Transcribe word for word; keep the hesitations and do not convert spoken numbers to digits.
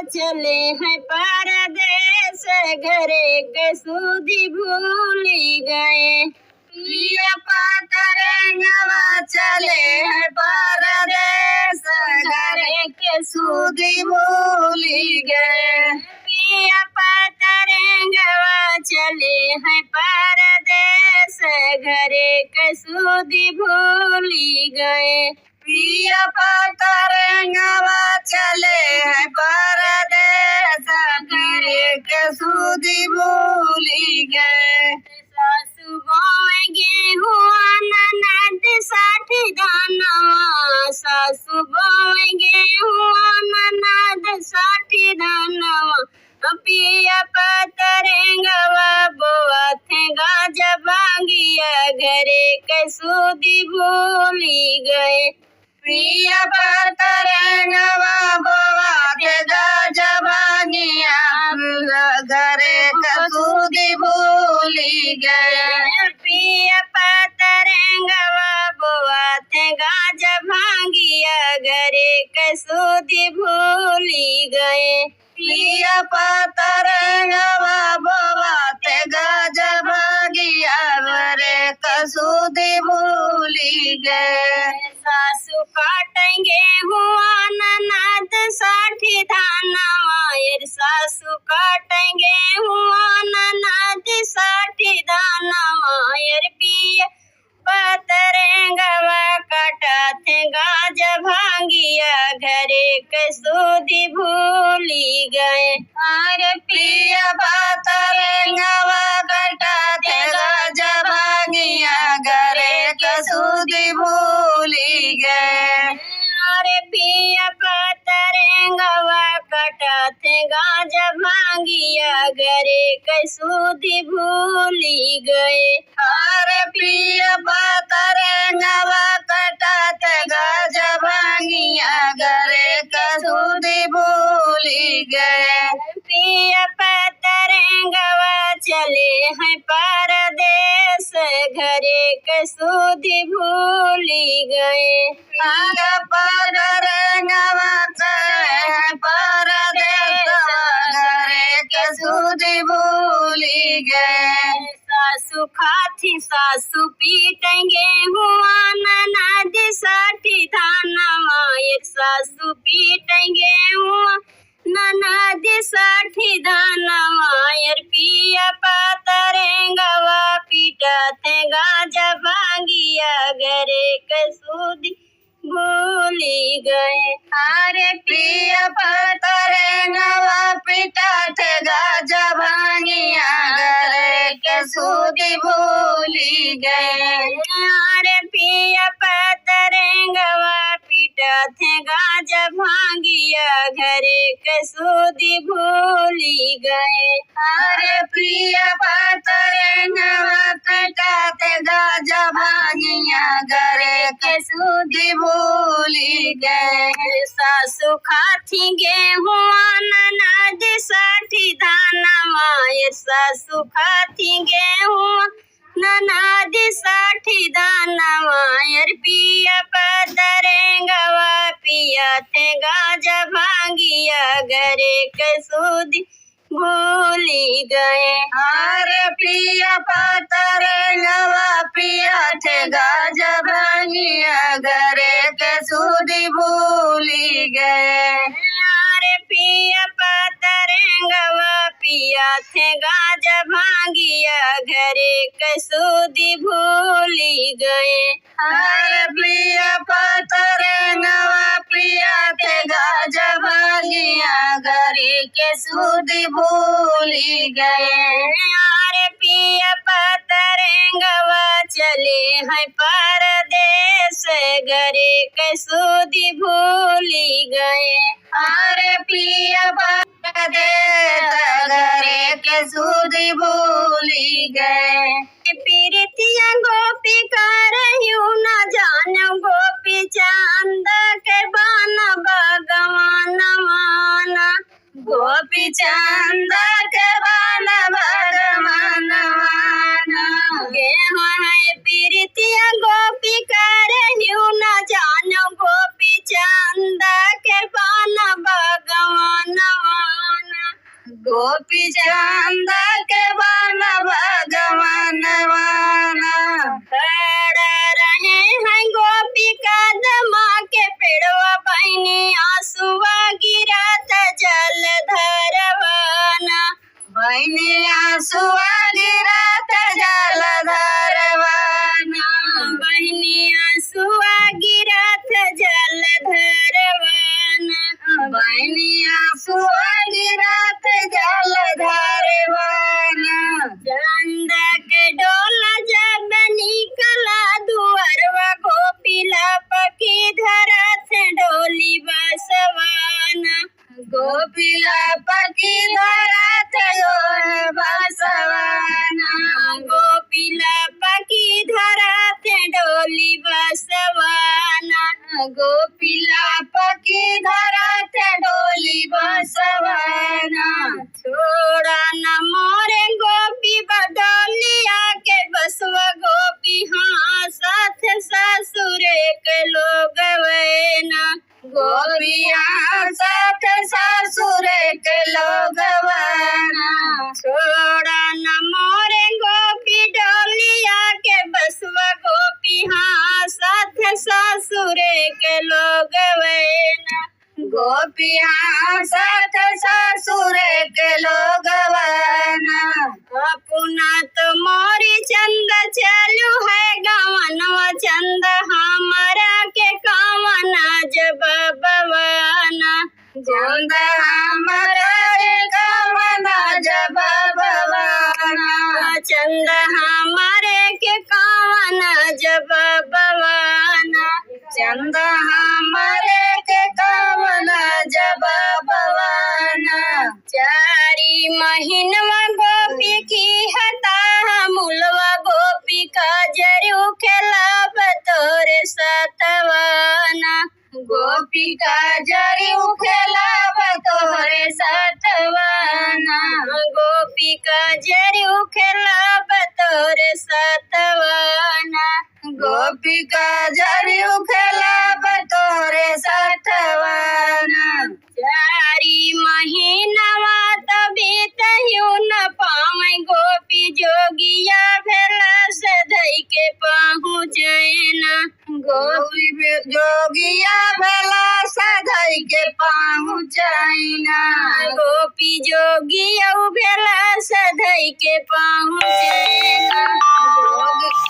चले हैं परदेस, घरे के सुधि भूलि गए। पिया पतरंगवा चले हैं परदेस, घरे के सुधि भूलि गए। पिया पतरंगवा चले हैं परदेस, घरे के सुधि भूलि गए। पिया पतरंगवा चले हैं परदेस, घरे के सुधि भूलि गए। सासु बोए गेहुआ ननद साठी धानवा, सासु बोए गेहुआ ननद साठी धानवा। पिया पतरंगवा बोआथे गाजा भांगिया, घरे के सुधि भूलि गए। पिया पतरंगवा बोआथे गाजा भांगिया, घरे के सुधि भूलि गए। पिया पतरंगवा बोआथे गाजा भांगिया, घरे के सुधि भूलि गए। पिया पतरंगवा बोआथे गाजा भांगिया, घरे के सुधि भूलि गए। सासु काटें गेहुआ ननद साठी धानवा, एर सासु काटें गेहुआ ननद साठी धानवा, एर पिया पतरंगवा कटाथे गाजा भांगिया, घरे के सुधि भूलि गए। अरे पिया पतरंगवा कटाथे गाजा भांगिया, घरे के सुधि भूलि गए। अरे पिया पतरंगवा कटाथे गाजा भांगिया, घरे के सुधि भूलि गए। अरे पिया पतरंगवा कटाथे गाजा भांगिया, घरे के सुधि भूलि गए। पिया पतरंगवा चले हैं परदेस, घरे के सुधि भूलि गए। पिया पतरंगवा चले हैं परदेस, घरे के सुधि भूलि गए। सासु खाथिन सासु पीटें गेहुआ ननद साठी धानवा, एर सासु पीटें गेहुआ ननद साठी धानवा, एर पिया पतरंगवा पीटाथे गाजा भांगिया, घरे के सुधि भूलि गए। अरे पिया पतरंगवा पीटाथे गाजा भांगिया, घरे के सुधि भूलि गए। अरे पिया पतरंगवा पीटाथे गाजा भांगिया, घरे के सुधि भूलि गए। अरे पिया पतरंगवा कटाथे गाजा भांगिया, घरे के सुधि भूलि गए। सासु खाथिन गेहुआ ननद साठी धानवा, एर सासु खाथिन गेहुआ ननद साठी धानवा, एर पिया पतरंगवा पियाथे गाजा भांगिया, घरे के सुधि भूलि गए। अरे पिया पतरंगवा पियाथे गाजा भांगिया, घरे के सुधि भूलि गए। अरे पिया पतरंगवा पियाथे गाजा भांगिया, घरे के सुधि भूलि गए। अरे पिया पतरंगवा पियाथे गाजा भांगिया, घरे के सुधि भूलि गए। अरे पिया पतरंगवा चले हैं परदेस, घरे के सुधि भूलि गए। अरे पिया परदेस, घरे के सुधि भूलि गए। पीरितिया गोपी करहिउ न जानो, गोपी चंद के बन भगवानवा ना। गोपी चंद के बन भगवानवा ना। गेहूं है पीरितिया गोपी करहिउ न जानो, गोपी चंद के बन भगवानवा गोपी चंद के बन भगवानवाना। खड़ा रहे हैं गोपी कदमा के पेड़वा, बहिनी आंसुआ गिरत जल धरवाना। बहिनी आंसुआ गिरत जल धरवाना। बहिनी आंसुआ गिरत जल धरवाना। बहिनी आंसुआ गिरत जल धरवाना। चंद के डोला जब निकला दुअरवा, गोपी लपकी धरत डोली बसवाना। गोपी लपकी धरत डोली बसवाना। गोपी लपकी धरत डोली बसवाना। गोपी लपकी धरत डोली बसवाना। छोड़ा न मोरे गोपी बडोलिया के बसवा, गोपी हाँसत ससुरे के लोगवैना। गोपी हाँसत ससुरे के लोगवैना। छोड़ा न मोरे गोपी डोलिया के बसवा, गोपी हाँसत ससुरे के लोगवैना। गोपी हाँसत ससुरे के लोगवैना। अपना तो मोरी चंद चलू है गवनवा, चंद हमरा के कवना जबबवाना। चंद हमरा के कवना जबबवाना। चंद हमरे के कवना जबबवाना। चंद हमरे के कवना जबबवाना। चारी महीनवा गोपी की हता मुलवा, गोपी का जरू खेलाब तोरे सतवाना। गोपी का जरू खेलाब तोरे सतवाना। गोपी का जरू खेलाब तोरे सतवाना। गोपी का जरू खेलाब तोरे सतवाना। चारी महीनवा त बीतहियो न पावे, गोपी जोगिया भेला से धई के पहुँचैना। गोपी बे-, जोगिया भेला से धई के पहुँचैना। गोपी जोगिया भेला से धई के पहुँचैना। जोग-